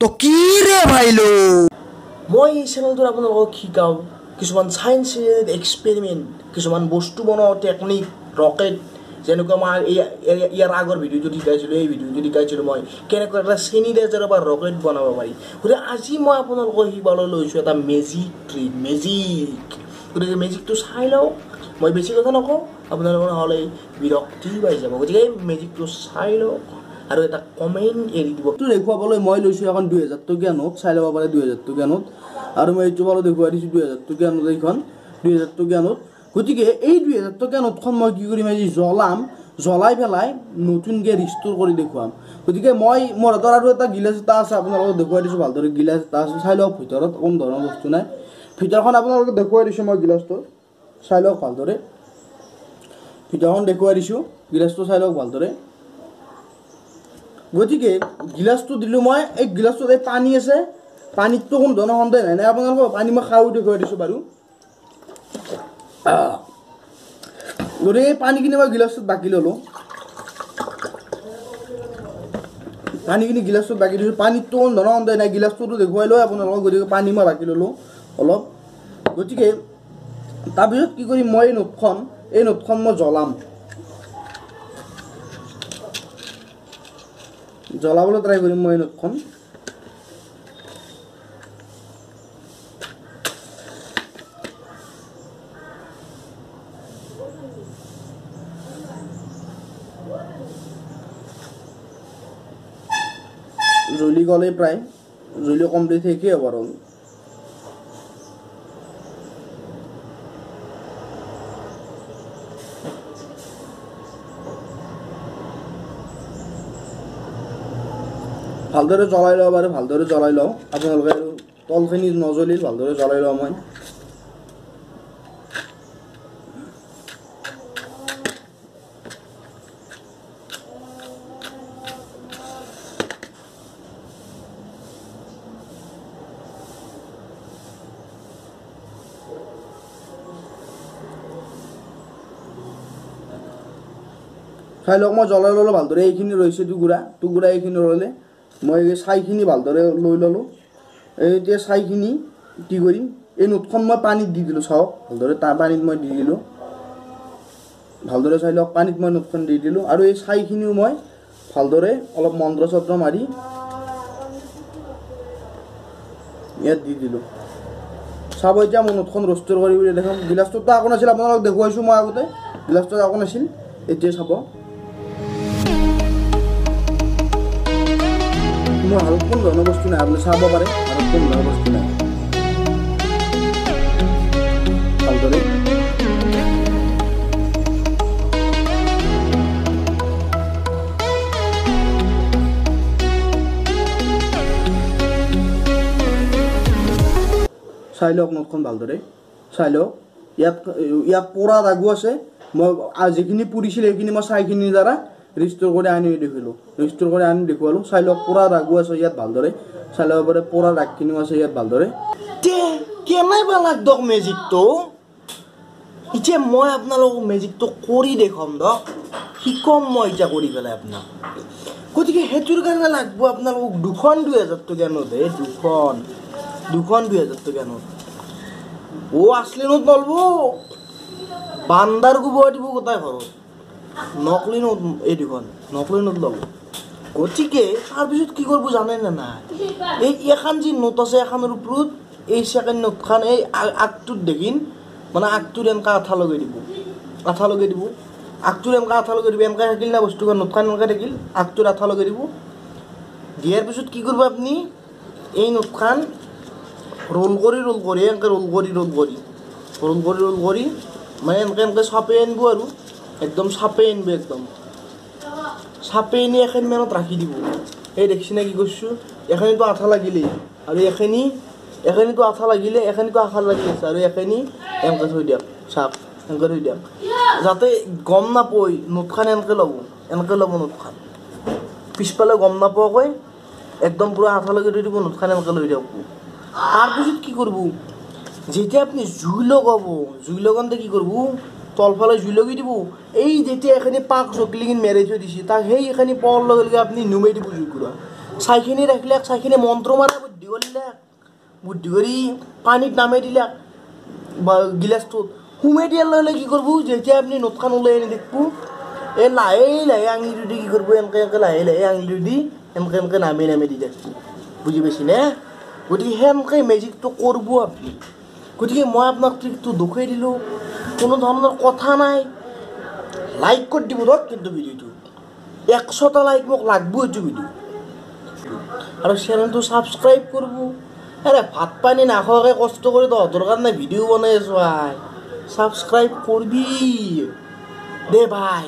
তো কি ৰে ভাইলো, মই এই চেনেলটোত আপোনালোকক শিকাওঁ কিছুমান চায়েন্স ৰিলেটেড এক্সপেৰিমেণ্ট, কিছুমান বস্তু বনোৱা টেকনিক, ৰকেট, যেনেকুৱা মই ইয়াৰ আগৰ ভিডিঅ'টোত শিকাইছিলোঁ, এই ভিডিঅ'টোত শিকাইছিলোঁ মই কেনেকৈ এটা চেনিটাইজাৰ বা ৰকেট বনাব পাৰি। গতিকে আজি মই আপোনালোকক শিকাবলৈ লৈছোঁ এটা মেজিক ট্ৰিক, মেজিক। গতিকে মেজিকটো চাই লওক, মই বেছি কথা নকওঁ, আপোনালোকৰ নহ'লে বিৰক্তি পাই যাব। গতিকে এই মেজিকটো চাই লওক আৰু এটা কমেণ্ট এৰি দিব। এইটো দেখুৱাবলৈ মই লৈছোঁ এখন 2000 টকীয়া নোট, চাই ল'ব পাৰে 2000 টকীয়া নোট। আৰু মই এইটো বাৰু দেখুৱাই দিছোঁ 2000 টকীয়া নোট, এইখন 2000 টকীয়া নোট। গতিকে এই 2000 টকীয়া নোটখন মই কি কৰিম, আজি জ্বলাম, জ্বলাই পেলাই নতুনকৈ ৰিষ্ট'ৰ কৰি দেখুৱাম। গতিকে মই মোৰ হাতত আৰু এটা গিলাচ এটা আছে, আপোনালোকক দেখুৱাই দিছোঁ ভালদৰে। গিলাচ এটা আছে, চাই লওক, ভিতৰত কোনো ধৰণৰ বস্তু নাই। ভিতৰখন আপোনালোকক দেখুৱাই দিছোঁ মই, গিলাচটো চাই লওক ভালদৰে। ভিতৰখন দেখুৱাই দিছোঁ, গিলাচটো চাই লওক ভালদৰে। গতিকে গিলাচটো দিলোঁ মই, এই গিলাচটোত এই পানী আছে, পানীততো কোনো ধৰণৰ সন্দেহ নাই আপোনালোকৰ, পানী মই খায়ো দেখুৱাই দিছোঁ বাৰু। গতিকে এই পানীখিনি মই গিলাচটোত বাকি ল'লোঁ, পানীখিনি গিলাচটোত বাকি দিছোঁ। পানীততো কোনো ধৰণৰ সন্দেহ নাই, গিলাচটোতো দেখুৱাই লওঁ আপোনালোকক। গতিকে পানী মই বাকি ল'লোঁ অলপ। গতিকে তাৰপিছত কি কৰিম, মই এই নোটখন মই জ্বলাম, জ্বলাবলৈ ট্ৰাই কৰিম মই এই নোটখন। জ্বলি গ'লেই প্ৰায় জ্বলি কমপ্লিট শেষেই হ'ব আৰু। ভালদৰে জ্বলাই লওঁ বাৰু, ভালদৰে জ্বলাই লওঁ আপোনালোকে, আৰু তলখিনি নজ্বলিল, ভালদৰে জ্বলাই লওঁ মই। চাই লওক, মই জ্বলাই ল'লোঁ ভালদৰে। এইখিনি ৰৈছে টুকুৰা টুকুৰা, এইখিনি ৰ'লে মই এই ছাইখিনি ভালদৰে লৈ ল'লোঁ। এই এতিয়া ছাইখিনি কি কৰিম, এই নোটখন মই পানীত দি দিলোঁ, চাওক ভালদৰে, তাৰ পানীত মই দি দিলোঁ, ভালদৰে চাই লওক, পানীত মই নোটখন দি দিলোঁ। আৰু এই ছাইখিনিও মই ভালদৰে অলপ মন্ত্ৰ চন্ত্ৰ মাৰি ইয়াত দি দিলোঁ। চাব এতিয়া মই নোটখন ৰোষ্টৰ কৰি বুলি দেখাম। গিলাচটোতো আকৌ নাছিল, আপোনালোকক দেখুৱাইছোঁ মই আগতে, গিলাচটোত আকৌ নাছিল। এতিয়া চাব, মোৰ হাতত কোনো ধৰণৰ বস্তু নাই, আপুনি চাব পাৰে, হাতত কোনো ধৰণৰ বস্তু নাই। ভালদৰে চাই লওক নোটখন, ভালদৰে চাই লওক। ইয়াত পোৰা দাগো আছে, মই যিখিনি পুৰিছিল সেইখিনি মই ছাইখিনিৰ দ্বাৰা ৰিষ্ট'ৰ কৰি আনি দেখিলোঁ, ৰিষ্ট'ৰ কৰি আনি দেখুৱালোঁ। চাই লওক, পোৰা দাগো আছে ইয়াত, ভালদৰে চাই ল'ব পাৰে, পোৰা দাগখিনিও আছে ইয়াত ভালদৰে। কেনেকুৱা লাগদক মেজিকটো, এতিয়া মই আপোনালোকক মেজিকটো কৰি দেখুৱাম দক, শিকম মই এতিয়া কৰি পেলাই আপোনাক। গতিকে সেইটোৰ কাৰণে লাগব আপোনালোকক দুখন 2000 টকীয়া নোট, এই দুখন 2000 টকীয়া নোট। অ' আচলি নোট নলব, বান্দাৰ গোবোৱাই দিব গোটাই ঘৰত, নকলি নোট, এই দুখন নকলি নোট ল'ব। গতিকে তাৰপিছত কি কৰিব জানে নে নাই, এই এখন যি নোট আছে এখনৰ ওপৰত এই ছেকেণ্ড নোটখন এই আগটোত দেখিন, মানে আগটোত এনেকুৱা আঠা লগাই দিব, আঠা লগাই দিব, আগটোত এনেকুৱা আঠা লগাই দিব, এনেকৈ থাকিল না বস্তুখন, নোটখন এনেকৈ থাকিল, আগটোত আঠা লগাই দিব। দিয়াৰ পিছত কি কৰিব আপুনি, এই নোটখন ৰোল কৰি ৰোল কৰি এনেকৈ ৰোল কৰি ৰোল কৰি ৰোল কৰি ৰোল কৰি মানে এনেকৈ এনেকৈ চাপে আনিব, আৰু একদম চাপে আনিব, একদম চাপে আনি এখিনি মানত ৰাখি দিব। এই দেখিছে নে কি কৰিছোঁ, এখিনিতো আঠা লাগিলেই, আৰু এখিনিতো আঠা লাগিলে, এখিনিতো আঠা লাগি আছে, আৰু এখিনি এনেকৈ থৈ দিয়ক, চাপ এনেকৈ থৈ দিয়ক, যাতে গম নাপয়। নোটখন এনেকৈ ল'ব, এনেকৈ ল'ব নোটখন, পিছফালে গম নাপোৱাকৈ একদম পূৰা আঠা লগাই থৈ দিব, নোটখন এনেকৈ লৈ দিয়ক। তাৰপিছত কি কৰিব, যেতিয়া আপুনি জুই লগাব, জুই লগাওঁতে কি কৰিব, তলফালে জুই লগাই দিব। এই যেতিয়া এখিনি পাক চকলিখিনি মেৰাই থৈ দিছে, তাক সেই এখিনি পোৱাৰ লগে লগে আপুনি নুমাই দিব জুইকুৰা। ছাইখিনি ৰাখিলে, ছাইখিনি মন্ত্ৰ মাৰা বুদ্ধি কৰিলে, বুদ্ধি কৰি পানীত নামাই দিলে বা গিলাচটোত সোমাই দিয়াৰ লগে লগে কি কৰিব, যেতিয়া আপুনি নোটখন ওলাই আনি দেখিব, এই লাহে লাহে আঙুলিটো দি কি কৰিব, এনেকৈ এনেকৈ লাহে লাহে আঙুলিটো দি এনেকৈ এনেকৈ নামি নামি দি থাকিব, বুজি পাইছেনে? গতিকে সেনেকৈ মেজিকটো কৰিব আপুনি। গতিকে মই আপোনাক ট্ৰিকটো দেখুৱাই দিলোঁ, কোনো ধৰণৰ কথা নাই। লাইক কৰি দিব দিয়ক কিন্তু ভিডিঅ'টো, 100টা লাইক মোক লাগব এইটো ভিডিঅ', আৰু চেনেলটো ছাবস্ক্ৰাইব কৰিব। আৰে ভাত পানী নাখোৱাকৈ কষ্ট কৰি তহঁতৰ কাৰণে ভিডিঅ' বনাই আছোঁ, আই ছাবস্ক্ৰাইব কৰবি দে ভাই।